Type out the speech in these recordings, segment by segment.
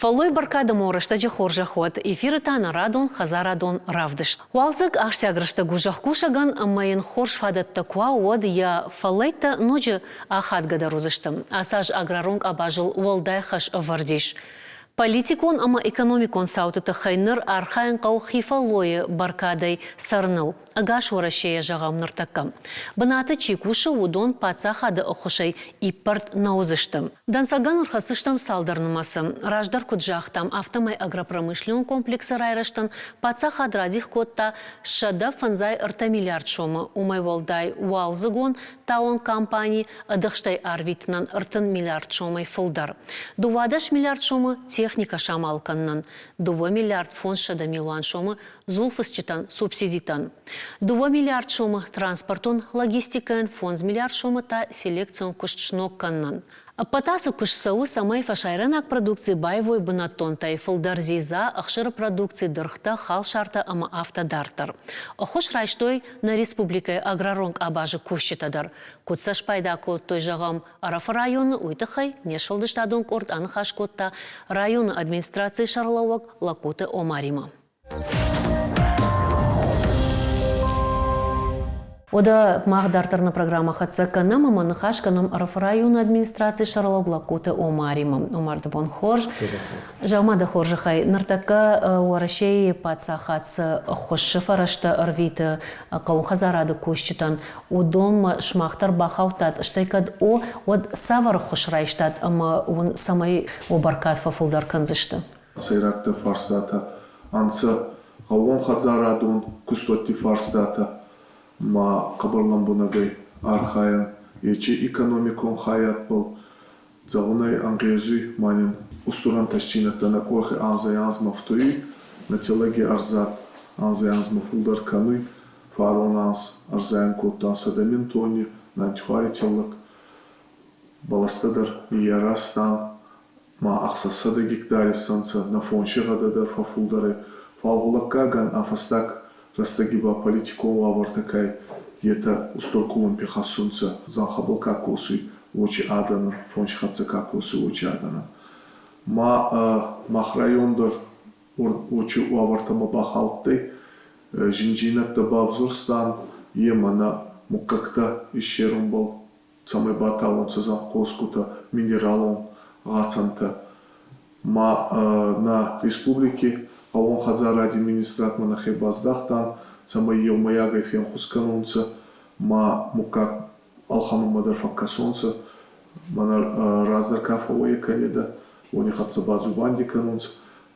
Фӕллой бӕркад ӕмӕ рӕстӕджы хорзӕх уӕд! Эфиры та нӕ радон хӕдзарадон равдыст. Уалдзӕг ахсджиаг рӕстӕг у зӕхкусӕгӕн ӕмӕ йын хорз фадӕттӕ куы уа, уӕд йӕ фӕллӕйттӕ ноджы ахадгӕдӕр уыдзысты. Ацы аз аграрон къабазыл уӕлдай хӕс ӕвӕрд ис. Политикон ӕмӕ экономикон цауты тыххӕй ныр архайын хъӕуы хи фӕллойы бӕркадӕй цӕрыныл. Ӕгас Уӕрӕсейӕ зӕгъӕм ныртӕккӕ. Бынаты чи кусы, уыдон паддзахады ӕххуысӕй иппӕрд нӕ уыдзысты. Дӕнцӕгӕн ӕрхӕсдзыстӕм цалдӕр нымӕцы. Раздӕр куыд загътам, афтӕмӕй агропромышленнон комплексы райрӕзтӕн паддзахад радих кодта 153 миллиард сомы, уымӕй уӕлдай уалдзыгон тауӕн кампани ӕдыхстӕй арвитынӕн 30 миллиард сомӕй фылдӕр. 12 миллиард сомы техникӕ самал кӕнынӕн, 2 миллиард 500 милуан сомы дзулфыцджытӕн субсидитӕн. 2 миллиард сомы транспортон логистикӕйӕн, 5 миллиард сомы та селекцион куыст сног кӕнынӕн. Ӕппӕт ацы куыст цӕуы, цӕмӕй фӕсарӕйнаг продукци баивой бынӕттонтӕй, фылдӕр дзидза, ӕхсыры продукци, дыргътӕ, халсартӕ ӕмӕ афтӕ дарддӕр. Ӕххуыс райстой нӕ республикӕйы аграрон къабазы кусджытӕ дӕр. Куыд сӕ спайда кодтой, зӕгъӕм, Ӕрӕфы районы, уый тыххӕй не сфӕлдыстадон къорд аныхас кодта районы администрацийы сӕргълӕууӕг Лагкуты Омаримӕ. Уӕдӕ мах дарддӕр нӕ программӕ хӕццӕ кӕнӕм ӕмӕ ныхас кӕнӕм Ӕрӕфы районы администрацийы сӕргълӕууӕг Лагкуты Омаримӕ. Омар, дӕ бон хорз. Зӕгъ-ма дӕ хорзӕхӕй, ныртӕккӕ Уӕрӕсейы паддзахад цы ӕххуысы фӕрӕзтӕ ӕрвиты хъӕуы хӕдзарады кусджытӕн, уыдонмӕ сымах дӕр бахаудтат, стӕй кӕд о, уӕд цавӕр ӕххуыс райстат ӕмӕ уын цӕмӕй уӕ бӕркад фӕфылдӕр кӕндзысты? Сӕйрагдӕр фарстатӕ ӕнцӕ гъӕууонхӕдзарадон кустуӕтти фарстатӕ ма хъӕбӕр лӕмбунӕгӕй архайӕн ечи экономикон хайадбӕл. Зӕгъунӕй ӕнгъезуй ма нин устур ӕнтӕстдзийнӕдтӕ нӕ къохи анзӕй-анзмӕ фтуйуй, нӕ тиллӕги ӕрзад анзӕй-анзмӕ фулдӕр кӕнуй. Фарон анз ӕрзайун кодтан 100 000 тонни нартихуари тиллӕг. Бӕлӕстӕ дӕр ниййаразтан ма 600 гектари иссӕнцӕ, нӕ фонси гъӕдӕ дӕр фӕффулдӕр ӕй. Фал гъулӕггагӕн ӕ фӕстаг рӕстӕги ба политикон уавӕртӕ ка етӕ устур къулумпи хӕссунцӕ, зӕнхӕбӕл ка косуй, уочи адӕнӕн, фонси хӕццӕ ка косуй, уочи адӕнӕн. Ма мах район дӕр уочи уавӕртӕмӕ бахаудтӕй, зиндзийнӕдтӕ бавзурстан, е мӕнӕ муггӕгтӕ иссерунбӕл цӕмӕй батавонцӕ зӕнхкосгутӕ минералон гъӕцӕнтӕ. Ма нӕ республики гъӕууонхӕдзаради министрадмӕ нӕхе баздахтан, цӕмӕй еумӕйагӕй фенхус кӕнонцӕ, ма муггаг ӕлхӕнунмӕ дӕр фӕккӕсонцӕ. Мӕнӕ раздӕр ка фӕууӕйӕ кӕнидӕ, уони хӕццӕ бадзубанди кӕнунцӕ.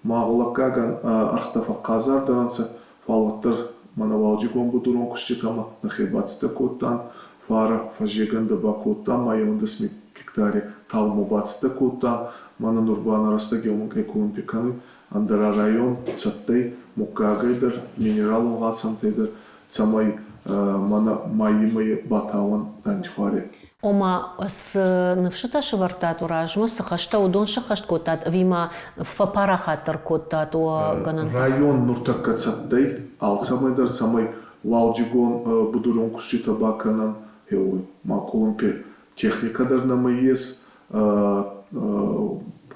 Ма гъулӕггагӕн ӕргътӕ фӕхъхъазардӕр ӕнцӕ, фал уӕддӕр мӕнӕ уалдзигон будурон куститӕмӕ нӕхе бацӕттӕ кодтан, фарӕ фӕззегӕндӕ бакодтан ма еуӕндӕс гектари талмӕ бацӕттӕ кодтан, мӕнӕ нур ба нӕ рӕстӕг еумӕ къулумпи кӕнуй, ӕндӕра район цӕттӕй, муггагӕй дӕр, минералон гъӕцӕнтӕй дӕр, цӕмӕй мӕнӕ майи мӕйи батауӕн антихуаре. Ома, цы ныфсытӕ сӕвӕрдтат уӕ размӕ, цы хӕстӕ уыдон сӕххӕст кодтат ӕви ма фӕпарахатдӕр кодтат уӕ гӕнӕнтӕ? Район нуртӕккӕ цӕттӕй алцӕмӕй дӕр, цӕмӕй уалдзигон будурон куститӕ бакӕнӕн, гъеуой ма къулумпи техникӕ дӕр нӕмӕ ес,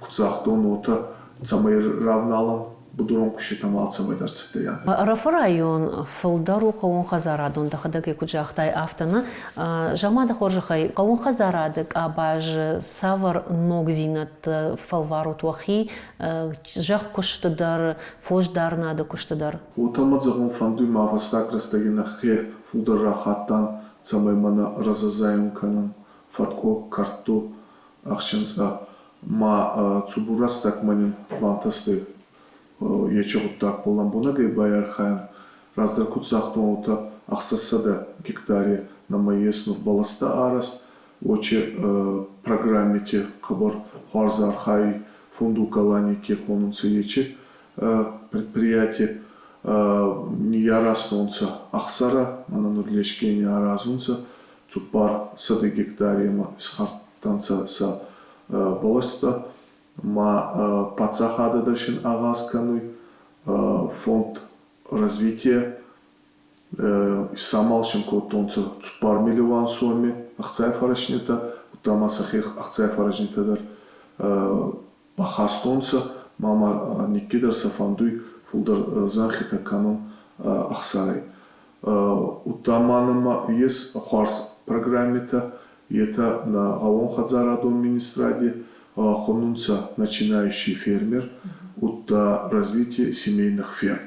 куд загътон, уотӕ, цӕмӕй равналӕн будурон куститӕмӕ алцӕмӕй дӕр цӕттӕйӕн. Ӕрӕфы район фылдӕр у хъӕууонхӕдзарадон, дӕхӕдӕг ӕй куыд загътай, афтӕ нӕ. Зӕгъ-ма дӕ хорзӕхӕй, хъӕууонхӕдзарады къабазы цавӕр ногдзинӕдтӕ фӕлварут уӕхи зӕхкуысты дӕр, фосдарынады куысты дӕр? Уотӕ мӕ зӕгъун фӕндуй ма фӕстаг рӕстӕги нӕхе фулдӕр рахаттан, цӕмӕй мӕнӕ рӕзӕзайун кӕнӕн фӕткъу, кӕрдту, ӕхсинцъӕ ма цубур рӕстӕгмӕ нин бантӕстӕй ечи гъуддагбӕл лӕмбунӕгӕй байархайӕн. Раздӕр куд загътон, уотӕ 600 гектари нӕмӕ ес нур бӕлӕстӕ арӕзт, уочи программити хъӕбӕр хуарз архайуй фундукалани ке хонунцӕ, ечи предприятий ниййаразтонцӕ ӕхсӕрӕ, мӕнӕ нур Лескени аразунцӕ, 400 гектаремӕ исхъӕрттӕнцӕ сӕ бӕлӕстӕ. Ма паддзахадӕ дӕр син агъаз кӕнуй, фонд развития исамал син кодтонцӕ 4 миллион соми ӕхцай фӕрӕзнитӕ, удта ма сӕхе ӕхцай фӕрӕзнитӕ дӕр бахастонцӕ. Ма ма никкидӕр сӕ фӕндуй фулдӕр зӕнхитӕ кӕнун ӕхсӕрӕй. Удта ма нӕмӕ ес хуарз программитӕ, етӕ нӕ гъӕууонхӕдзарадон министради хонунцӕ «Начинающий фермер», удта «Развитие семейных ферм».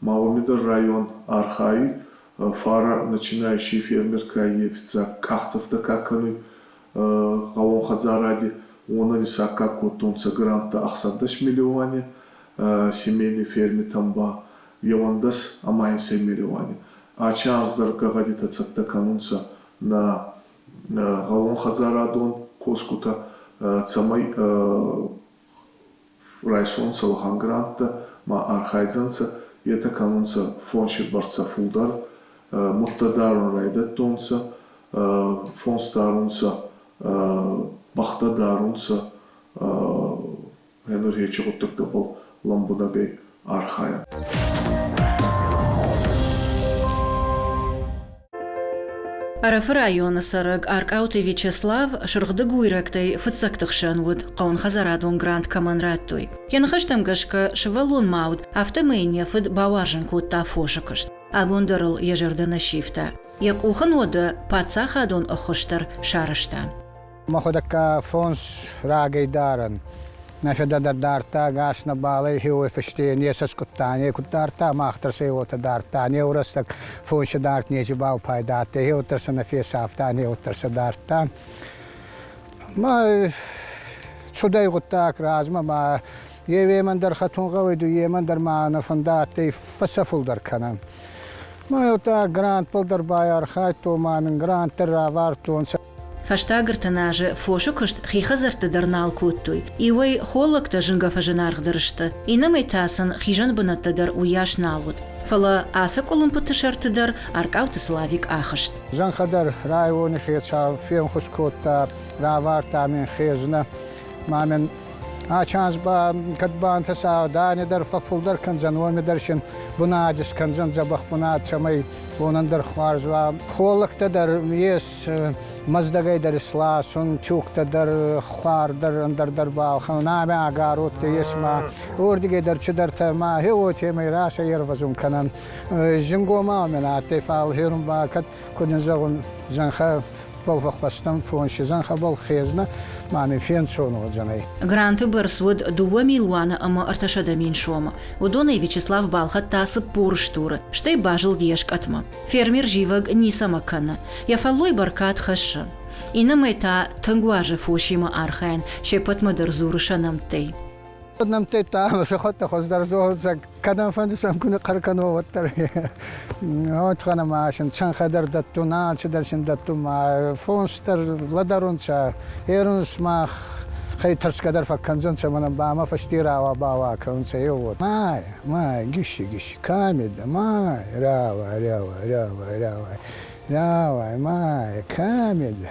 Ма уоми дӕр район архайуй, фарӕ «Начинающий фермер» ка е фиццаг къахдзӕфтӕ ка кӕнуй гъӕууонхӕдзаради, уонӕн исаккаг кодтонцӕ гранттӕ 16 миллиони, семейный фермитӕн ба 11 ӕма инсӕй миллиони. Ачи анз дӕр гӕгъӕдитӕ цӕттӕ кӕнунцӕ нӕ гъӕууонхӕдзарадон косгутӕ, цӕмӕй райсонцӕ уӕхӕн гранттӕ ма архайдзӕнцӕ, етӕ кӕнунцӕ фонси бӕрцӕ фулдӕр, мудтӕ дарун райдӕдтонцӕ, фонс дарунцӕ, бӕхтӕ дарунцӕ, гъенур ечи гъуддӕгтӕбӕл лӕмбунӕгӕй архайӕн. Ӕрӕфы районы цӕрӕг Аркъауты Вячеслав сырхдыгуйрӕгтӕй фыццӕгты хсӕн уыд, хъӕуынхӕдзарадон грант кӕмӕн радтой. Йӕ ныхӕстӕм гӕсгӕ, сывӕллон ма уыд, афтӕмӕй йын йӕ фыд бауарзын кодта фосы куыст. Абон дӕр ыл йӕ зӕрдӕ нӕ сивта. Йӕ къух ын уӕдӕ паддзахадон ӕххуыс дӕр сарӕзта. Мӕхуӕдӕг фонс рагӕй дарӕн. Нӕ федӕ дӕр дардта, гас нӕбал ӕй хеуой фӕсте не сӕскъудта, не куд дардта, мах дӕр сӕ уотӕ дардта. Не рӕстӕг фонси дард нечибал пайда адтӕй, хеуӕддӕр сӕ нӕ фесафта, хеуӕддӕр сӕ дардта. Ма цудӕй гъуддаг размӕ ма еуемӕн дӕр хӕтун гъӕуй, дуемӕн дӕр ма нӕ фӕндӕ адтӕй фӕсӕфулдӕр кӕнӕн. Ма еута грантбӕл дӕр байархайдтон, ма мин грант дӕр равардтонцӕ. Фӕстаг ӕртын азы фосы куыст хи хӕдзӕртты дӕр нал кодтой. Иуӕй холлӕгтӕ зынгӕ фӕзынаргъдӕр сты, иннӕмӕй та сын хизӕн бынӕттӕ дӕр уыйас нал уыд. Фӕлӕ ацы къуылымпыты сӕрты дӕр Аркъауты Славик ахызт. Зӕнхӕ дӕр райони хецау фенхус кодта, равардта мин хезнӕ, ма мин ачанс ба кӕд бантӕса, дани дӕр фӕффулдӕр кӕндзӕн, уоми дӕр син бунат искӕндзӕн дзӕбӕх бунат, цӕмӕй уонӕн дӕр хуарз уа. Холлӕгтӕ дӕр ес, Мӕздӕгӕй дӕр исласун, тюктӕ дӕр, хуар дӕр, ӕндӕр дӕр балхӕнун, ӕма агародтӕ ес ма уордигӕй дӕр чидӕртӕ ма хе уотемӕй расӕ ервӕзун кӕнӕн. Зингомау мин адтӕй, фал херун ба кӕд, куд ин зӕгъун, зӕнхӕ бал фӕххуӕстӕн фонси зӕнхӕбӕл хезнӕ, ма мин фенцон уодзӕнӕй. Гранты бӕрц уыд дыууӕ милуаны ӕмӕ 300 000 сомы. Уыдонӕй Вячеслав балхӕдта 40 стуры, стӕй базылд йе скъӕтмӕ. Фермер зивӕг ницӕмӕ кӕны, йӕ фӕллой бӕркад хӕссы. Иннӕмӕй та тынг уарзы фосимӕ архайын, се ппӕтмӕ дӕр дзуры сӕ нӕмттӕй. Нӕмттӕй та сӕхуӕдтӕ хуыздӕр зонынц, кӕдӕмфӕнды сӕм куы ныхъхъӕр кӕнон, уӕддӕр. Отхӕн ӕма син цӕнхӕ дӕр дӕттун, алчидӕр син дӕттун, ма фонс дӕр лӕдӕрунцӕ, ерунс мах хей тӕрсгӕ дӕр фӕккӕндзӕнцӕ, мӕнӕн ба мӕ фӕсте рауа-бауа кӕнунцӕ, еу уод. Май, май, гиши, гиши, кӕми дӕ, май, рауай, рауай, рауай, рауай, рауай, май, кӕми дӕ.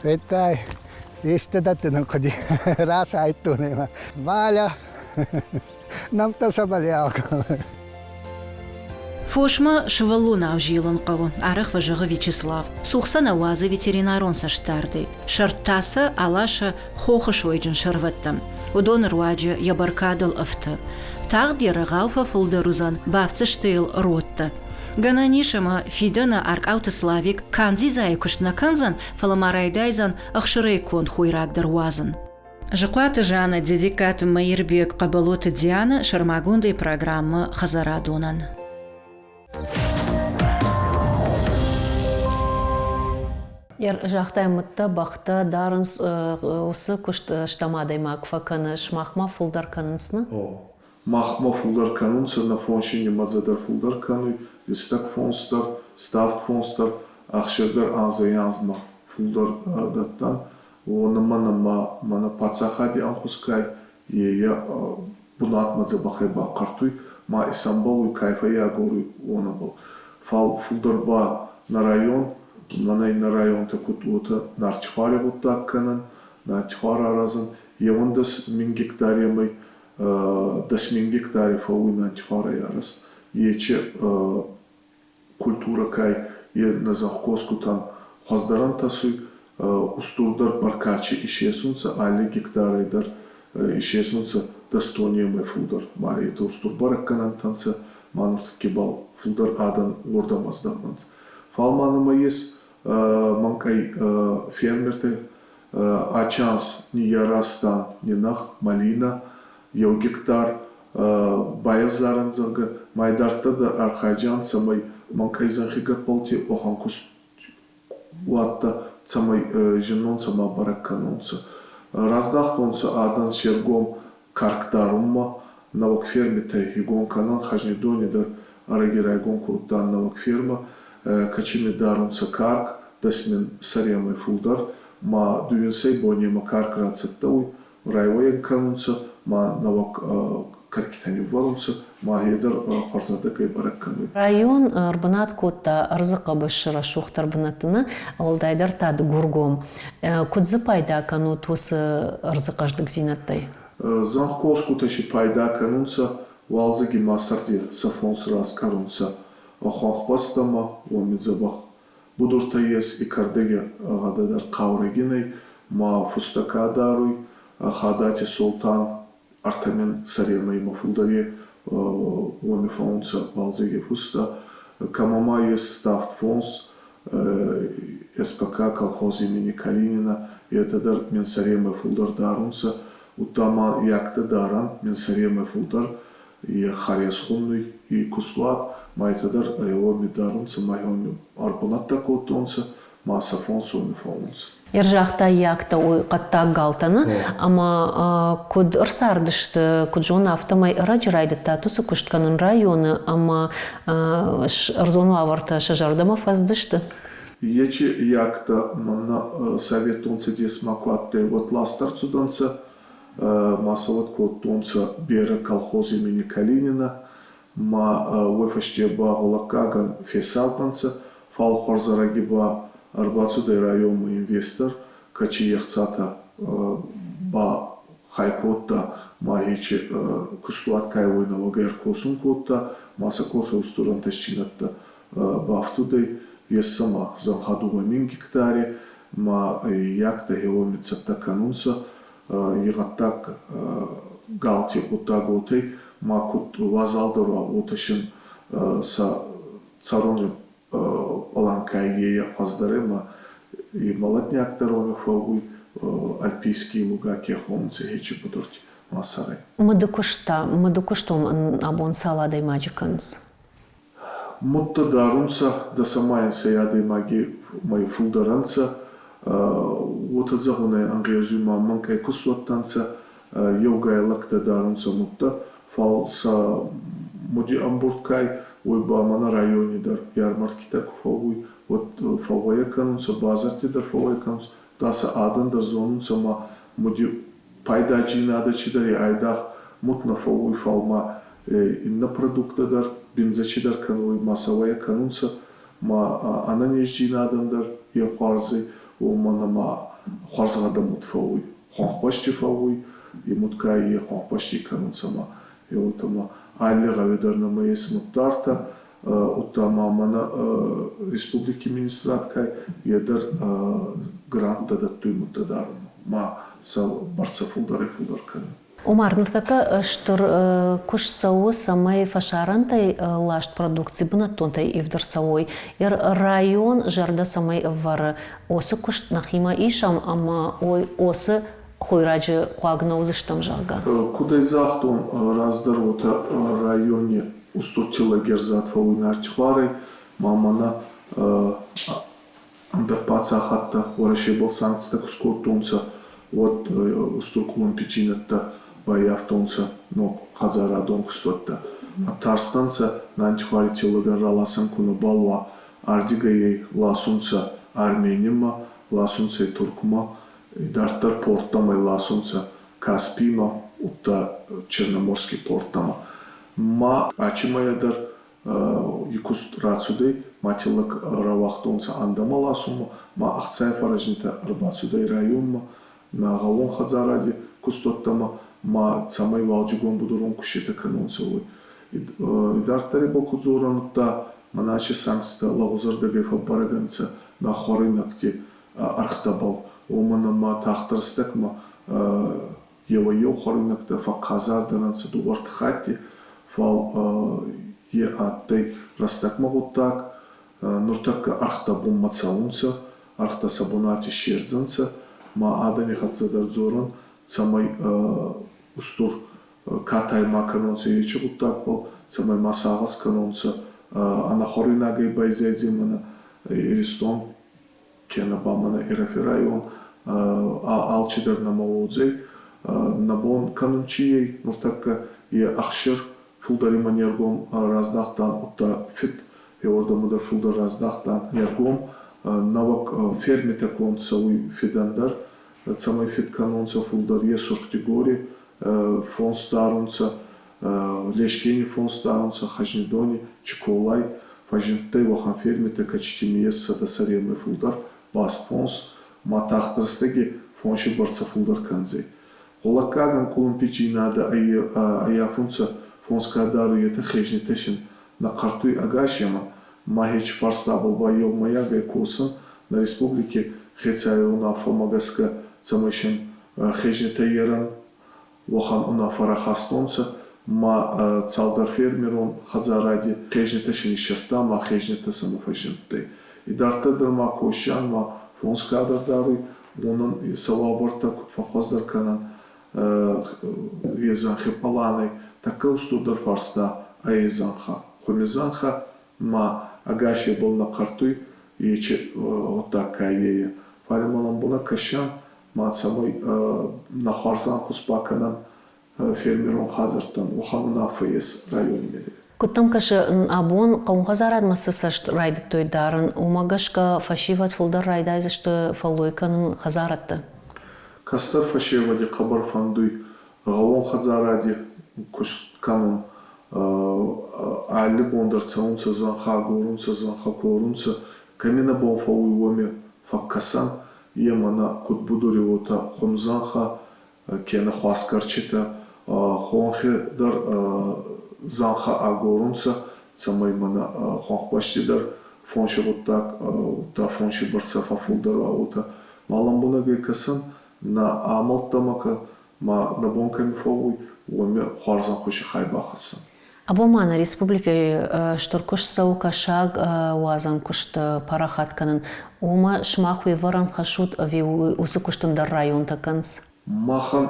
Федтай, исты дӕттын ын хъуыди, расайдтон ӕй. Валя, нӕмттӕ цӕбӕл Фосмӕ сывӕллонау зилын хъӕуы, арӕх фӕзӕгъы Вячеслав. Цух сӕ нӕ уадзы ветеринарон цӕстдардӕй. Сӕрд та сӕ аласы хохы сойджын сӕрвӕттӕм. Уыдоны руаджы йӕ бӕркадыл ӕфты. Тагъд йӕ рӕгъау фӕфылдӕр уыдзӕн, бафтдзысты йыл родтӕ. Гӕнӕн ис ӕмӕ фидӕны Аркъауты Славик канд дзидзайы куыст нӕ кӕндзӕн, фӕлӕ ма райдайдзӕн ӕхсырӕй конд хойраг дӕр уадзын. Зыхъуаты Жаннӕ, Дзидзиккаты Мӕирбег, Хъӕбӕлоты Дианӕ сӕрмагондӕй программӕ «Хӕдзарадонӕн». Загътай, мыдтӕ, бӕхтӕ дарынц, уыцы куыст стӕм адӕймаг фӕкӕны, сымахмӕ фылдӕр кӕнынц, нӕ? О, махмӕ фулдӕр кӕнунцӕ, нӕ фонси нимӕдзӕ дӕр фулдӕр кӕнуй, листӕг фонс дӕр, ставд фонс дӕр, ӕхсир дӕр анзӕй-анзмӕ фулдӕр дӕттӕн. Уонӕмӕ ӕма мӕнӕ паддзахади ӕнхус ка е бунатмӕ дзӕбӕхӕй бахъӕртуй, ма исӕмбӕлуй, ка фӕййагоруй, уонӕбӕл. Фал фулдӕр ба нӕ район, мӕнӕ нӕ районтӕ куд уотӕ нартихуари гъуддаг кӕнӕн, нартихуар аразӕн, 11 000 гектаремӕй 10 000 гектари фӕууй нартихуарӕй арӕзт. Ечи культурӕ ка е нӕ зӕнхкосгутӕн хуӕздӕр ӕнтӕсуй, устурдӕр бӕркадчи исесунцӕ, алли гектарӕй дӕр исесунцӕ. Дӕс тоннемӕй фулдӕр. Ма етӕ устур бӕрӕггӕнӕнтӕ нцӕ, ма нуртӕкки бал фулдӕр адӕн уордӕмӕ здӕхтӕнцӕ. Фал ма нӕмӕ ес мӕнкъӕй фермертӕ ачанс ниййаразтан нинӕгъ, малина, еу гектар байӕвзарӕн, зӕгъгӕ, ма идарддӕр дӕр архайдзиан, цӕмӕй мӕнкъӕй зӕнхи гӕппӕлти уӕхӕн куст уӕдта цӕмӕй зиннонцӕ ма бӕрӕг кӕнонцӕ. Раздахтонцӕ адӕн се ргом карк дарунмӕ, нӕуӕг фермитӕ игон кӕнӕн Хӕзнидони дӕр ӕрӕги райгон кодтан нӕуӕг фермӕ, кӕцими дарунцӕ карк, 10 000 сӕремӕй фулдӕр, ма дууинсӕй бонемӕ карк рацӕттӕ уй, райуӕйӕ кӕнунцӕ, ма нӕуӕг кӕркитӕ ниввӕрунцӕ, ма е дӕр хуӕрзадӕгӕй бӕрӕг кӕнуй. Район ӕрбынат кодта ӕрдзы хъӕбысы рӕсугъддӕр бынӕтты нӕ, уӕлдайдӕр та Дыгургом. Куыд дзы пайда кӕнут уыцы ӕрдзы хъӕздыгдзинӕдтӕй? Зӕнхкосгутӕ си пайда кӕнунцӕ, уалдзӕги ма сӕрди сӕ фонс раскъӕрунцӕ хуӕнхбӕстӕмӕ, уоми дзӕбӕх будуртӕ ес, и кӕрдӕги гъӕдӕ дӕр хъаурӕгин ӕй, ма фустӕ ка даруй, Хадати Солтан ӕртӕ 1000 сӕремӕй ма фулдӕр уоми фӕуунцӕ уалдзӕги фустӕ. Кӕмӕ ма ес ставд фонс, СПК, колхоз имени Калинина, етӕ дӕр мин сӕремӕй фулдӕр дарунцӕ. Удта ма яктӕ дарӕн мин сӕремӕй фулдӕр, е Харес хуннуй и кустуат, ма етӕ дӕр уоми дарунцӕ, ма уоми ӕрбунӕттӕ кодтонцӕ, ма сӕ фонс уоми фӕуунцӕ. Ӕрзагъта яктӕ уый хъӕддаг галтӕ нӕ, ӕмӕ куыд ӕрцардысты, куыд зоны, афтӕмӕй ӕрӕджы райдыдтат уыцы куыст кӕнын районы ӕмӕ ӕрдзон уавӕртӕ сӕ зӕрдӕмӕ фӕцыдысты. Ечи яктӕ мӕнӕ Советон Цӕдесмӕ ку адтӕй, уӕд ласт ӕрцудӕнцӕ, ма сӕ уӕд кодтонцӕ берӕ колхоз имени Калинина, ма уой фӕсте ба гъулӕггагӕн фесавдӕнцӕ, фал хуӕрзӕрӕги ба ӕрбацудӕй районмӕ инвестор, кӕци е хцатӕ ба хай кодта ма ечи кустуат ка уой нӕуӕгӕй ӕркосун кодта, ма сӕ къохи устур ӕнтӕстдзийнӕдтӕ бафтудӕй, ес сӕмӕ зӕнхӕ 2 000 гектари, ма яктӕ хеуоми цӕттӕ кӕнунцӕ, и гъӕддаг галти гъуддаг уотӕй, ма куд уазалдӕр уа, уотӕ син сӕ цӕруни пъланкӕй е хуӕздӕр ӕма и молодняк дӕр уоми фӕууй, альпийские луга ке хонунцӕ хечи будурти ма цӕрӕй. Мыдыкуыст та, мыдыкуыстон абон цал адӕймаджы кӕнынц? Мудтӕ дарунцӕ, дӕсӕмӕ адӕймаги мӕй фулдӕр ӕнцӕ. Уотӕ зӕгъунӕй ӕнгъезуй ма мӕнкъӕй кустуӕттӕ нцӕ, еугай лӕгтӕ дарунцӕ мудтӕ, фал сӕ муди ӕмбурд ка уой ба мӕнӕ райони дӕр ярмаркитӕ ку фӕууй, уӕд фӕууӕйӕ кӕнунцӕ, базарти дӕр фӕууӕйӕ кӕнунцӕ, да сӕ адӕн дӕр зонунцӕ ма муди пайдаджийнадӕ чидӕр е айдагъ муд нӕ фӕууй, фал ма иннӕ продукттӕ дӕр биндзӕ чидӕр кӕнуй, ма сӕ уӕйӕ кӕнунцӕ, ма ӕнӕнездзийнадӕн дӕр е хуарз ӕй, уомӕн ӕма хуӕрзгъӕдӕ муд фӕууй. Хуӕнхбӕсти фӕууй, и мудкай е хуӕнхбӕсти кӕнунцӕ ма е уотӕ ма алли гъӕуи дӕр нӕмӕ ес муддартӕ, удта ма мӕнӕ республики министрад кай, е дӕр гранттӕ дӕттуй мудтӕ дарунмӕ, ма сӕ бӕрцӕ фулдӕрӕй-фулдӕр кӕнуй. Омар, ныртӕккӕ стыр куыст цӕуы, цӕмӕй фӕсарӕнтӕй ласт продукци бынӕттонтӕй ивд ӕрцӕуой. Район зӕрдӕ цӕмӕй ӕвӕры, уыцы куыст нӕхимӕ исӕм ӕмӕ уыцы хойраджы хъуаг нӕ уыдзыстӕм, зӕгъгӕ. Куд ӕй загътон, раздӕр уотӕ райони устур тиллӕгерзад фӕууй нартихуарӕй, ма мӕнӕ ӕндӕр паддзахӕдтӕ Уӕрӕсебӕл санкцитӕ ку скодтонцӕ, уӕд устур къулумпидзийнӕдтӕ баййафтонцӕ ног хӕдзарадон кустуӕттӕ. Тарстӕнцӕ, нартихуари тиллӕгӕн раласӕн ку нӕбал уа, ардигӕй ӕй ласунцӕ Арменимӕ, ласунцӕ Туркмӕ, идарддӕр порттӕмӕ ласунцӕ Каспимӕ, удта Черноморский порттӕмӕ. Ма ачимӕ дӕр и куст рацудӕй, ма тиллӕг рауагътонцӕ ӕндӕмӕ ласунмӕ, ма ӕхцай фӕрӕзнитӕ ӕрбацудӕй районмӕ, нӕ гъӕууон хӕдзаради кустуӕттӕмӕ, ма цӕмӕй уалдзигон будурон куститӕ кӕнонцӕ, уой. Идарддӕр ибӕл ку дзорӕн, удта мӕнӕ санкцитӕ лӕгъузӕрдӕгӕй фӕббӕрӕг ӕнцӕ нӕ хуӕруйнӕгти ӕргътӕбӕл, уомӕн ӕма тагъд рӕстӕгмӕ Еуӕй-еу хуӕруйнӕгтӕ фӕхъхъазардӕр ӕнцӕ дууӕртӕ хатти, фал е адтӕй рӕстӕгмӕ гъуддаг. Нуртӕккӕ ӕргътӕ бунмӕ цӕунцӕ, ӕргътӕ сӕ бунати ссердзӕнцӕ, ма адӕни хӕццӕ дӕр дзорӕн, цӕмӕй устур катай ма кӕнонцӕ ечи гъуддагбӕл, цӕмӕй ма сагъӕс кӕнонцӕ ӕнӕхуӕруйнагӕй байзайдземӕнӕ Иристон кенӕ ба мӕнӕ Ирӕфи район алчидӕр нӕмӕ уодзӕй. Нӕ бон кӕнун чи ӕй нуртӕккӕ е ӕхсир фулдӕр имӕ не ргом раздахтан, удта фид еуӕрдӕмӕ дӕр фулдӕр раздахтан не ргом. Нӕуӕг фермитӕ конд цӕуй фидӕн дӕр, цӕмӕй фид кӕнонцӕ фулдӕр е Сурх-Дигори фонс дарунцӕ, Лескени фонс дарунцӕ, Хӕзнидони, Чиколай фӕззиндтӕй уӕхӕн фермитӕ, кӕцитими ес 100 сӕремӕй фулдӕр баст фонс, ма тагъд рӕстӕги фонси бӕрцӕ фулдӕр кӕндзӕй. Гъулӕггагӕн къулумпидзийнадӕ ӕййафунцӕ фонс ка даруй, етӕ хезнитӕ син нӕ хъӕртуй ӕгасемӕ, ма хечи фарстабӕл ба еумӕйагӕй косун нӕ республики хецауи унаффӕмӕ гӕсгӕ, цӕмӕй син хезнитӕ ерӕн уӕхӕн унаффӕ рахастонцӕ, ма цалдӕр фермерон хӕдзаради хезнитӕ син иссердта ма хезнитӕ сӕмӕ фӕззиндтӕй. Идарддӕр дӕр ма косиан ма фонс кадӕр даруй, уонӕн сӕ уавӕртӕ куд фӕххуӕздӕр кӕнӕн, е зӕнхи пъланӕй тӕккӕ устурдӕр фарста ӕй зӕнхӕ. Хуми зӕнхӕ ма ӕгас ебӕл нӕ хъӕртуй, ечи гъуддаг ка ее. Фал ма лӕмбунӕг кӕсӕн, ма цӕмӕй нӕ хуарзӕнхус бакӕнӕн фермерон хӕдзӕрттӕн, уӕхӕн унаффӕ ес райони медӕгӕ. Куыд дӕм кӕсы, абон хъӕуон-хӕдзарадмӕ цы цӕст райдыдтой дарын, уымӕ гӕсгӕ фӕсивӕд фылдӕр райдайдзысты фӕллой кӕнын хӕдзарадты? Кӕстӕр фӕсевӕди хъӕбӕр фӕндуй гъӕууон хӕдзаради куст кӕнун. Алли бон дӕр цӕунцӕ зӕнхӕ агорунцӕ, зӕнхӕ корунцӕ. Кӕми нӕ бон фӕууй, уоми фӕккӕсӕн. Е мӕнӕ куд будури, уотӕ хумзӕнхӕ кенӕ хуасгӕрчитӕ хонхи дӕр зӕнхӕ агорунцӕ, цӕмӕй мӕнӕ хуӕнхбӕсти дӕр фонси гъуддаг, удта фонси бӕрцӕ фӕффулдӕр уа, уотӕ. Ма лӕмбунӕгӕй кӕсӕн, нӕ амӕлттӕмӕ ма нӕ бон кӕми фӕууй, уоми хуарзӕнхуси хай бахӕссӕн. Абон ма нӕ республикӕйы стыр куыст цӕуы кӕсаг уадзӕн куыст парахат кӕнын. Уымӕ сымах уе вӕрӕн хӕссут ӕви уыцы куыст ӕндӕр районтӕ кӕнынц? Махӕн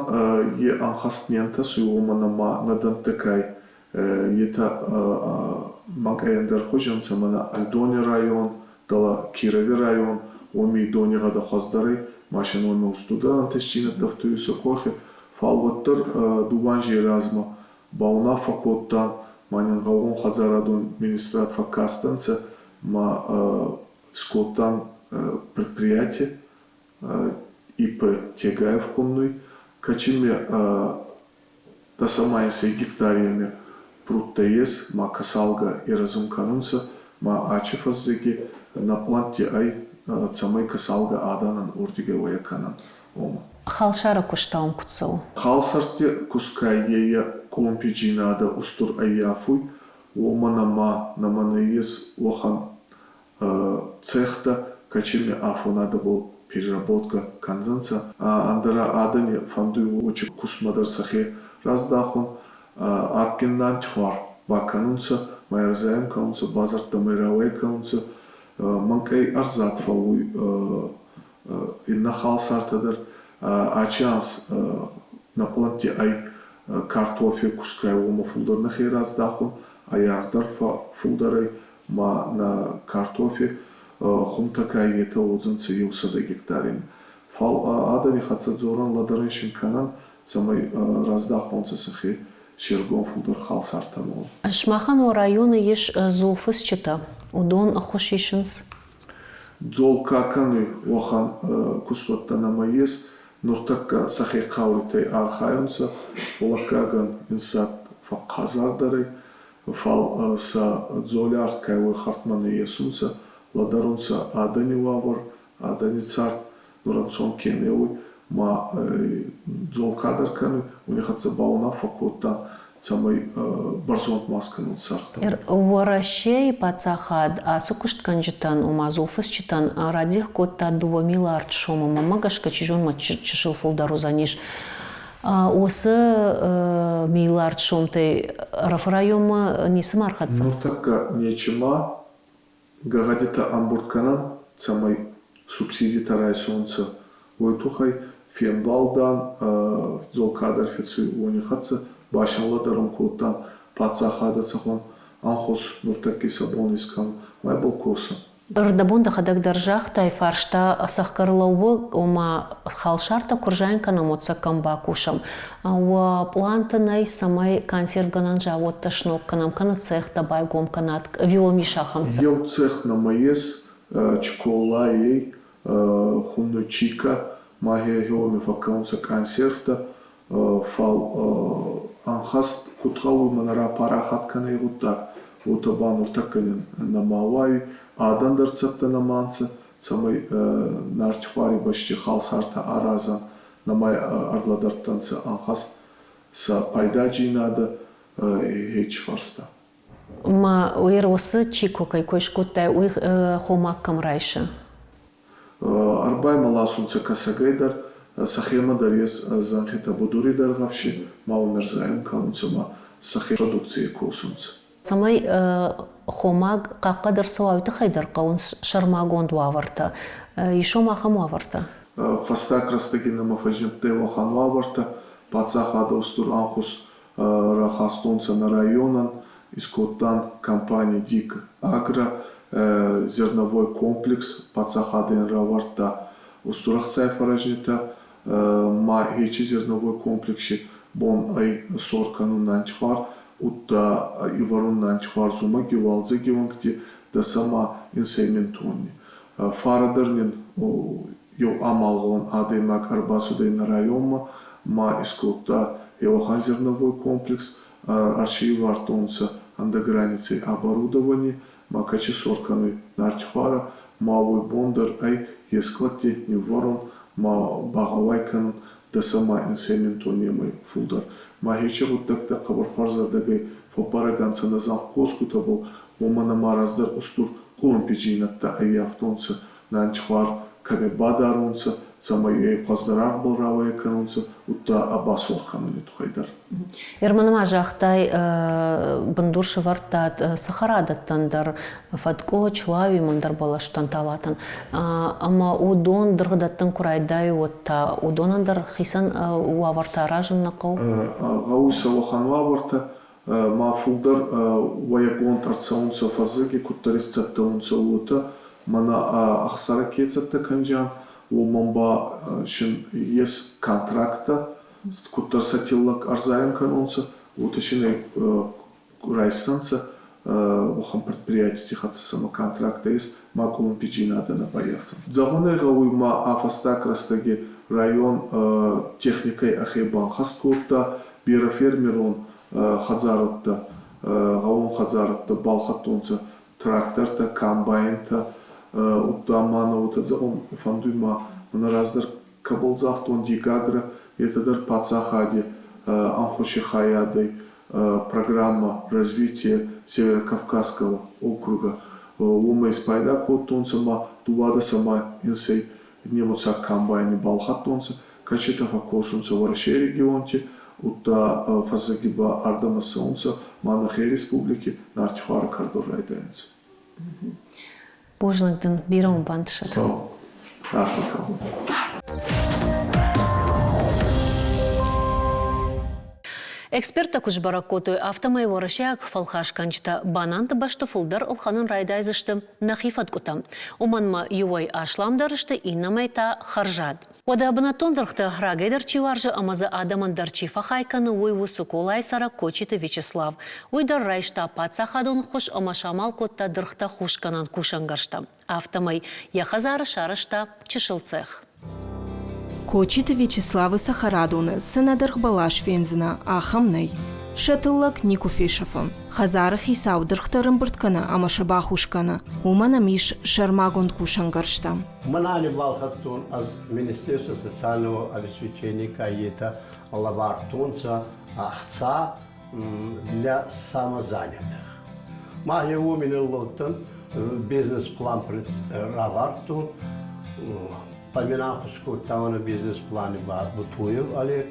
е ӕнхӕст не нтӕсуй, уомӕн ӕма нӕ дӕнттӕ кай етӕ мӕнкъӕй ӕндӕр хузи ӕнцӕ, мӕнӕ Ӕрдони район, дӕлӕ Кирови район, уоми донигъӕдӕ хуӕздӕр ӕй, машин уоми устурдӕр ӕнтӕстдзийнӕдтӕ ӕфтуйуй сӕ къохи, фал уӕддӕр дууӕ анзей размӕ баунаффӕ кодтан, ма нин гъӕууонхӕдзарадон министрад фӕккастӕнцӕ ма скодтан предприятие ИП Тегаев хуннуй, кӕцими дӕсӕмӕ гектареми прудтӕ ес, ма кӕсалгӕ ирӕзун кӕнунцӕ, ма ачи фӕззӕги нӕ пълӕнтти ӕй, цӕмӕй кӕсалгӕ адӕнӕн уордигӕй уӕйӕ кӕнӕн, уома. Халсары куыст та уым куыд цӕуы? Халсӕртти куст ка ее къулумпидзийнадӕ устур ӕййафуй, уомӕн ӕма нӕмӕ нӕййес уӕхӕн цехтӕ, кӕцими афонадӕбӕл переработкӕ кӕндзӕнцӕ. Ӕндӕра адӕни фӕндуй уочи кустмӕ дӕр сӕхе раздахун, адгин нантихуар бакӕнунцӕ, ма ӕрзайун кӕнунцӕ, базӕрттӕмӕ рауӕй кӕнунцӕ. Мӕнкъӕй ӕрзад фӕууй иннӕ халсартӕ дӕр. Ачи анз нӕ пълӕнтти ӕй картофи кускӕй уомӕ фулдӕр нӕхе раздахун, ӕй аргъ дӕр фулдӕр ӕй, ма нӕ картофи хумтӕ ка етӕ уодзӕнцӕ 100 гектареми. Фал адӕми хӕццӕ дзорӕн, лӕдӕрӕн син кӕнӕн, цӕмӕй раздахонцӕ сӕхе се ргом фулдӕр халсартӕмӕ. Сымахӕн уӕ районы ис дзулфыцджытӕ. Уыдон ӕххуыс исынц? Дзол ка кӕнуй, уӕхӕн кустуӕттӕ нӕмӕ ес. Нуртӕккӕ сӕхе хъауритӕй архайунцӕ, гъулӕггагӕн инсад фӕхъхъазардӕр ӕй, фал сӕ дзоли аргъ ка уой хӕртмӕ нӕ есунцӕ, лӕдӕрунцӕ адӕни уавӕр, адӕни цард нур ӕнцон ке не уй, ма дзол кадӕр кӕнуй, уони хӕццӕ баунаффӕ кодтан, цӕмӕй бӕрзонд ма скӕнун цӕргътӕ. Уӕрӕсейы паддзахад ацы куыстгӕнджытӕн, ома дзулфыцджытӕн радих кодта 2 миллиард сомы. Мӕнмӕ гӕсгӕ, чи зоны, чысыл фылдӕр уыдзӕнис. Уыцы миллиард сомтӕй Ӕрӕфы районмӕ ницыма ӕрхӕццӕ? Нуртӕккӕ нечима гӕгъӕдитӕ ӕмбурд кӕнӕн, цӕмӕй субсидитӕ райсонцӕ, уой туххӕй фембалдан дзол кадӕр фецуй, уони хӕццӕ башӕнлӕдӕрун кодтан паддзахадӕ цӕхуӕн ӕнхус нуртӕкки сӕ бон искӕнун, уӕбӕл косӕн. Рдӕбон дӕхӕдӕг дӕр загътай, фарста цӕхгӕр лӕууы, ома халсартӕ куы рзайын кӕнӕм, уӕд сӕ кӕм бакусӕм. Уӕ пъланты нӕй, цӕмӕй консервгӕнӕн заводтӕ сног кӕнӕм, кӕнӕ цехтӕ байгом кӕнат, ӕви уӕм ис ахӕм цех? Еу цех нӕмӕ ес, Чиколайӕй, хуннуй Чика, ма хеуоми фӕккӕнунцӕ консервтӕ, фал ӕнхӕст куд гъӕуй, мӕнӕ рапарахат кӕнай гъуддаг, уотӕ ба нуртӕккӕ нӕма уайуй. Адӕн дӕр цӕттӕ нӕма нцӕ, цӕмӕй нартихуари бӕсти халсартӕ аразӕн, нӕма ӕрлӕдӕрдтӕнцӕ ӕнхӕст сӕ пайдаджийнадӕ хечи фарста. Ма уыцы Чико кӕй кой скодтай, уый хомаг кӕм райсы? Ӕрбаймӕ ласунцӕ Кӕсӕгӕй дӕр, сӕхемӕ дӕр ес зӕнхитӕ будури дӕргъӕвси, ма унӕрзайун кӕнунцӕ ма сӕхе продукцийӕй косунцӕ. Цӕмӕй хомаг хъахъхъӕд ӕрцӕуа, уый тыххӕй дӕр хъӕуынц сӕрмагонд уавӕртӕ. Ис уӕм ахӕм уавӕртӕ? Фӕстаг рӕстӕги нӕмӕ фӕззиндтӕй уӕхӕн уавӕртӕ, паддзахадӕ устур ӕнхус рахастонцӕ нӕ районӕн, искодтан компани «Дик Агро», зерновой комплекс паддзахадӕн равардта устур ӕхцай фӕрӕзнитӕ, ма ечи зерновой комплекси бон ӕй сор кӕнун нантихуар, удта ивӕрун нантихуар зумӕги, уалдзӕги уӕнгти дӕсӕмӕ инсӕй тонни. Фарӕ дӕр нин еу амалгъон адӕймаг ӕрбацудӕй нӕ районмӕ ма искодта еуӕхӕн зерновой комплекс, ӕрсивардтонцӕ ӕндӕр границӕй оборудовани, ма кӕчи сор кӕнуй нартихуарӕ, ма уой бон дӕр ӕй е складти ниввӕрун, ма багъӕуай кӕнун дӕсӕ ма инсӕй мин тоннемӕй фулдӕр. Ма хечи гъуддӕгтӕ хъӕбӕр хуӕрзӕрдӕгӕй фӕббӕрӕг ӕнцӕ нӕ зӕнхкосгутӕбӕл, уомӕн ӕма раздӕр устур къулумпидзийнӕдтӕ ӕййафтонцӕ нантихуар кӕми бадарунцӕ, цӕмӕй ӕй хуӕздӕр аргъбӕл рауӕйӕ кӕнунцӕ, удта ӕ басор кӕнуни туххӕй дӕр. Ерман ма загътай, бындур сӕвӕрдтат цӕхӕрадӕттӕн дӕр, фӕткъуы, члауи, мӕндӕр бӕлӕстӕн, талатӕн. Ӕмӕ уыдон дыргъдӕттӕн куы райдайой, уӕд та уыдонӕн дӕр хицӕн уавӕртӕ аразын нӕ хъӕуы? Гъӕуй сӕ уӕхӕн уавӕртӕ, ма фулдӕр уӕйгонд ӕрцӕунцӕ фӕззӕги, куддӕр исцӕттӕ унцӕ, уотӕ. Мӕнӕ ӕхсӕрӕ ке цӕттӕ кӕнджиан, уомӕн ба син ес контракттӕ, куддӕр сӕ тиллӕг ӕрзайун кӕнонцӕ, уотӕ син ӕй райссӕнцӕ уӕхӕн предприятити хӕццӕ сӕмӕ контракттӕ ес, ма къулумпиджийнадӕ нӕ баййафдзӕнцӕ. Зӕгъун ӕй гъӕуй, ма ӕ фӕстаг рӕстӕги район техникӕй ӕхе банхӕст кодта, берӕ фермерон хӕдзарӕдтӕ, гъӕуон хӕдзарӕдтӕ балхӕдтонцӕ трактортӕ, комбайнтӕ, удта ма нӕ уотӕ зӕгъун фӕндуй ма мӕнӕ раздӕр кӕбӕл загътон Дигагра, етӕ дӕр паддзахади ӕнхуси хайадӕй программа развития Северокавказского округа. Уомӕй испайда кодтонцӕ ма дууадӕс ӕма инсӕй немуцаг комбайни балхӕдтонцӕ, кӕцитӕ фӕккосунцӕ Уӕрӕсей регионти, удта фӕззӕги ба ардӕмӕ цӕунцӕ ма нӕхе республики нартихуары кӕрдор райдайунцӕ. Бузныг дын, бирӕ уын бантысӕд. Арфӕ кӕнун. Эксперттӕ куыд сбӕрӕг кодтой, афтӕмӕй уӕрӕсейаг фӕлхасгӕнджытӕ бананты бӕсты фылдӕр ӕлхӕнын райдайдзысты нӕхи фӕткъуытӕ. Уымӕн ма иуӕй асламдӕр сты, иннӕмӕй та хӕрзад. Уӕдӕ бынӕттон дыргътӕ рагӕй дӕр чи уарзы ӕмӕ дзы адӕмӕн дӕр чи фӕхай кӕны, уый у Цыколайы цӕрӕг Кочиты Вячеслав. Уый дӕр райста паддзахадон ӕххуыс ӕмӕ самал кодта дыргътӕ хусгӕнӕн кусӕнгӕрзтӕ. Афтӕмӕй йӕ хӕдзары сарӕзта чысыл цех. Кочиты Вячеславы цӕхӕрадоны цы нӕ дыргъбӕлас фендзынӕ, ахӕм нӕй. Сӕ тыллӕг никуы фесӕфы. Хӕдзары хицау дыргътӕ ӕрӕмбырд кӕны ӕмӕ сӕ бахус кӕны. Уымӕн ӕм ис сӕрмагонд кусӕнгӕрзтӕ. Мӕнӕ балхӕдтон ӕз Министерство социального обеспечения кайетӕ лӕвардтонцӕ ӕхца для самозанятых. Ма уоми ниллодтӕн, бизнес-план равардтон, поминахус кодта бизнес-плани ба Бутуев Олег.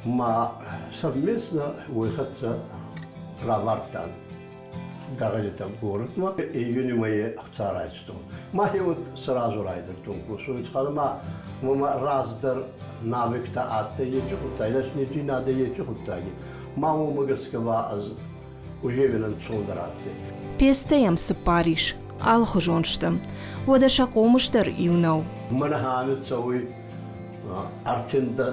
Ма совместно уой хӕццӕ равардтан гӕгъӕдитӕ городмӕ. Июни мӕйи ӕхца райстон. Мӕхе вот сразу райдӕдтон косун. Ма мӕмӕ раздӕр навыктӕ адтӕй ечи гъуддаги, дӕснидзийнадӕ ечи гъуддаги. Ма уомӕ гӕсгӕ ба ӕз уже ӕнцондӕр адтӕй. Пецтӕ йӕм цыппар ис, алыхуызон сты. Уӕдӕ сӕ хъомыс дӕр иу нӕу. Мӕнӕ ами цӕуй ӕртиндӕ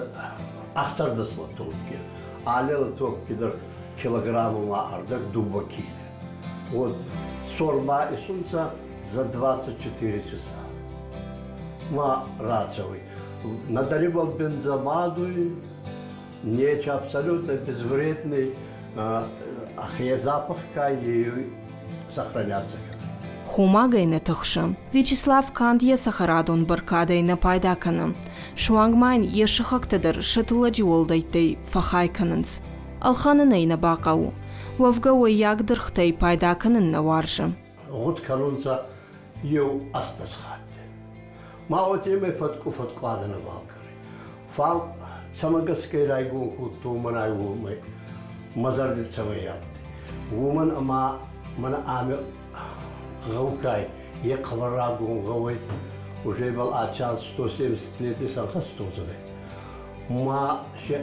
ӕхсӕрдӕс лотокки. Алли лотокки дӕр килограммӕ ӕрдӕг дууӕ киле. Вот сорба исунцӕ за 24 часа. Ма рацӕуй. Надарибал бензамадуй, нече абсолютно безвредный, ӕхе запах ка сохраняться. Хомагӕй нӕ тыхсы. Вячеслав канд йӕ цӕхӕрадон бӕркадӕй нӕ пайда кӕны. Суанг ма йын йӕ сыхӕгтӕ дӕр сӕ тыллӕджы уӕлдӕйттӕй фӕхай кӕнынц. Ӕлхӕнын ӕй нӕ бахъӕуы. Уӕвгӕ уӕййаг дыргътӕй пайда кӕнын нӕ уарзы. Гъуд кӕнунцӕ еу ӕстдӕс хатти. Ма уотемӕй фӕткъу фӕткъуадӕ нӕбал кӕнуй. Фал цӕмӕ гӕсгӕ райгон кодтон мӕнӕй уомӕй, мӕ зӕрди цӕмӕй адтӕй. Уомӕн ӕма мӕнӕ ами гъӕукай е хъӕбӕр рагон гъӕуй, уже ибӕл ачан 170 лет исӕнхӕст уодзӕнӕй. Ма се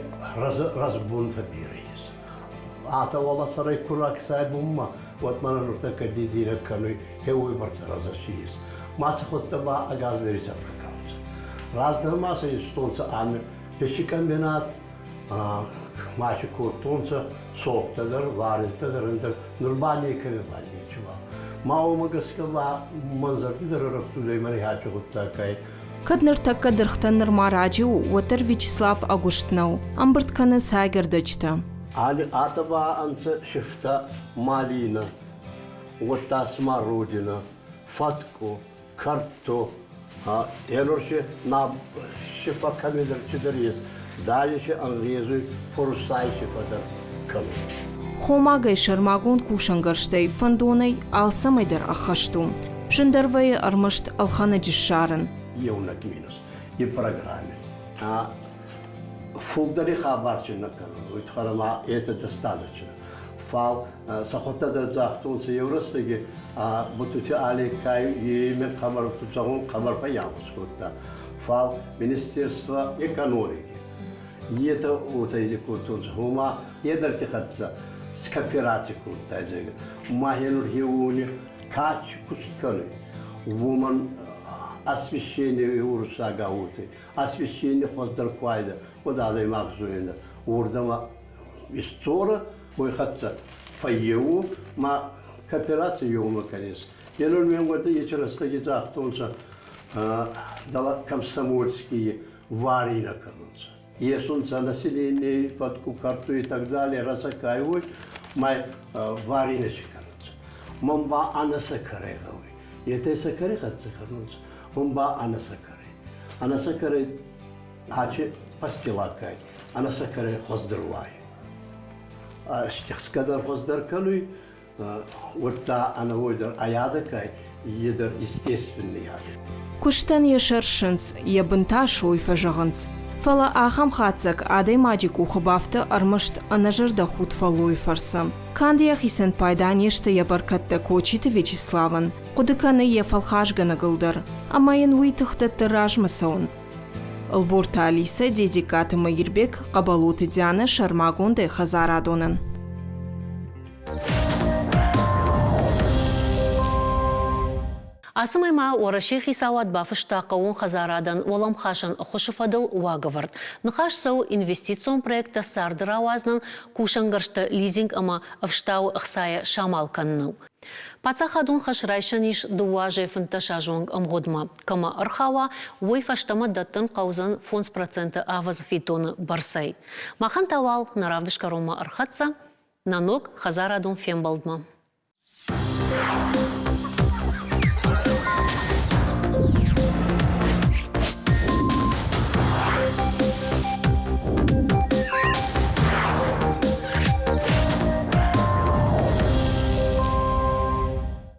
разбунтӕ берӕ ес. Атӕ уӕлӕ сӕрӕй ку раксай бунмӕ, уӕд мӕнӕ нуртӕккӕ дидинӕг кӕнуй, хе уойбӕрцӕ рӕзӕ си ес. Ма сӕ хуӕдтӕ ба ӕгас дӕр исӕппӕ кӕнунцӕ. Раздӕр ма сӕ истонцӕ ами пищекомбинат, ма си кодтонцӕ соктӕ дӕр, варентӕ дӕр, ӕндӕр. Нур ба некӕми ба нечи ба. Ма уомӕ гӕсгӕ ба мӕн зӕрди дӕр ӕрӕфтудӕй мӕн хачи гъуддаг ӕй. Кӕд ныртӕккӕ дыргътӕн нырма раджы у, уӕддӕр Вячеслав ӕгуыст нӕу. Ӕмбырд кӕны цайгӕрдӕджытӕ. Атӕ ба ӕнцӕ сифтӕ малина, уӕдта смородина, фӕткъу, кӕрдту. Енурси на сифа кӕмидӕр цидӕр ес, дӕле ӕнгъезуй фурсай сифа дӕр кӕнун. Хомагӕй сӕрмагонд кусӕнгӕрзтӕй, фӕндонӕй алцӕмӕй дӕр ӕххӕст у. Зындӕр вӕййы ӕрмӕст ӕлхӕнӕджы ссарын. Еунӕг минус и программе. А фулдӕри хабар чи нӕ кӕнун, уой туххӕй ма это достаточно. Фал сӕхуӕдтӕ дӕр загътонцӕ еу рӕстӕги Бутути Аликай име хъӕбӕр зӕгъун хъӕбӕр фӕййагъуз кодта. Фал Министерство экономики етӕ уотӕ кодтонцӕ, гъома едӕрти хӕццӕ скоопераци кодта, зӕгъгӕ. Ма хенур хеуони ка куст кӕнуй, уомӕн освещение уруссагау уотӕ, освещение хуӕздӕр ку айдӕ, уӕд адӕймаг зоидӕ. Уордӕмӕ исдзорӕ, уой хӕццӕ фӕййеу ма коопераци еумӕ кӕнис. Енур ме уӕдӕ ечи рӕстӕги загътонцӕ, дала комсомольские варина кӕнунцӕ. Есунцӕ население, фӕткъу, карту и так далее, расакайуй, ма варина си кӕнунцӕ. Мӕн ба ӕнӕ сӕкӕрӕй гъӕуй. Етӕ сӕкӕри хӕццӕ кӕнунцӕ, мӕн ба ӕнӕ сӕкӕрӕй. Ӕнӕ сӕкӕрӕй ачи пастилакай, ӕнӕ сӕкӕрӕй хуӕздӕр уай. Стихскӕ дӕр хуӕздӕр кӕнуй, уӕдта ӕнӕуой дӕр айадӕ кай, е дӕр естественный ад. Куыстӕн йӕ сӕр сындз, йӕ бын та сой фӕзӕгъынц. Фӕлӕ ахӕм хатдзӕг адӕймаджы къухы бафты ӕрмӕст ӕнӕзӕрдӕхудт фӕллойы фӕрцы. Канд йӕхицӕн пайда не сты йӕ бӕркӕдтӕ Кочиты Вячеславӕн, хъуыды кӕны йӕ фӕлхасгӕнӕгыл дӕр, ӕмӕ йын уый тых дӕтты размӕ цӕуын. Ӕлборты Алисӕ, Дедикаты Мӕирбег, Хъӕбӕлоты Дианӕ сӕрмагондӕй хӕдзарадонӕн. Ацы мӕй ма Уӕрӕсейы хицауад бафыста хъӕууон хӕдзарадӕн уӕлӕмхасӕн ӕххуысы фӕдыл уагӕвӕрд. Ныхас цӕуы инвестицион проекттӕ царды рауадзынӕн кусӕнгӕрзтӕ лизинг ӕмӕ ӕфстауы ӕхцайӕ самал кӕныныл. Паддзахадон хӕс райсӕн ис дыууӕ азӕй 15 азы онг ӕмгъуыдмӕ. Кӕмӕ ӕрхауа, уый фӕстӕмӕ дӕттын хъӕудзӕн 5% ӕвӕдзы фиддоны бӕрцӕй. Махӕн та уал нӕ равдыст кӕронмӕ ӕрхӕццӕ нӕ ног хӕдзарадон фембӕлдмӕ.